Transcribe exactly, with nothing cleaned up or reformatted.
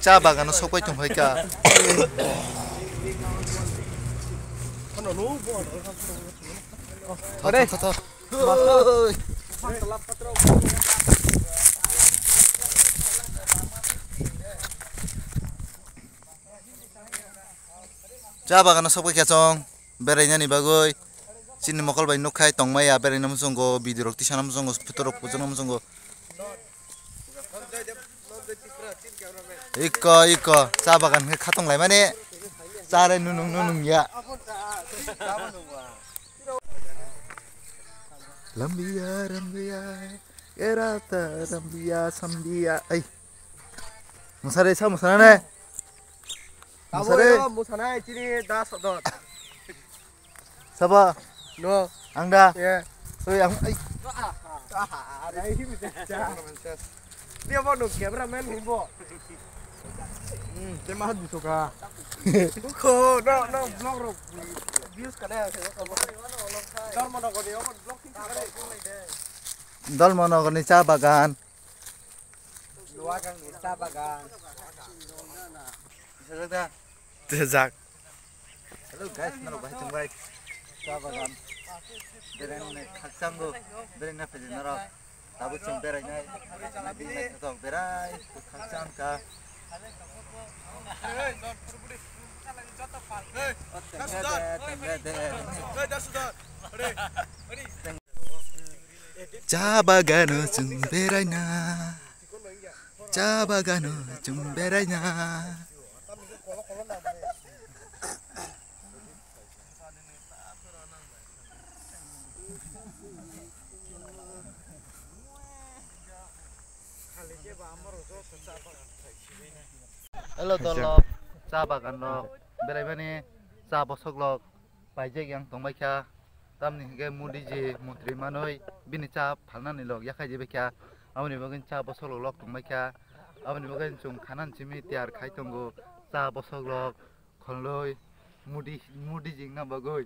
Cha bagano sokpai tongphai kha. Tho, tho, tho, tho. Cha bagano sokpai kha chwng berainani bagwi. Chini mokol bai nukkhai tongmaya beraina muchungo, video rok tisana muchungo, photo rok pujana muchungo. Iko, iko, cha bagan khe khatong lai mani. Chare nunung nunung ya. Lambiya, rambiya, erata, rambiya, sambiya. Ai. Musare, sa musare ne. Tamo Musare. Yo, musanai chini das dot. Sabo? No. Ang da? Yeah. Oi, ang, ai. Dia mau nuk cameraman ni bo. Hmm, dia mah di suka. Buko, no, no, vlog ro. Views kada ya, saya sama. Dar mana kau dia, vlog tinggi kali. Dalmanogorni cha bagan. Luwagangni cha bagan. Tejak. Hello guys, norok bahai chwng bai. Cha bagan. Beraina khakchangbo, beraina phaidi norok. Tabuk chwng berainai. Bini naithotok berai khakchang kha. Tengde, tengde, de. Cha bagano chwng beraina. Cha bagano chwng beraina. Hello, dol rok, cha bagan rok, beraimani cha bosok rok. Paijak yang tongbai kha, tamni hwnkhe Modi ji montri manwi bini cha phalnani lok yakhai jibai kha, aboni bagwi cha bosok lok lok tongbai kha, aboni bagwi chwng khanani simi tiyar khai tongo cha bosok lok kholoi Modi, Modi ji wngna bagwi.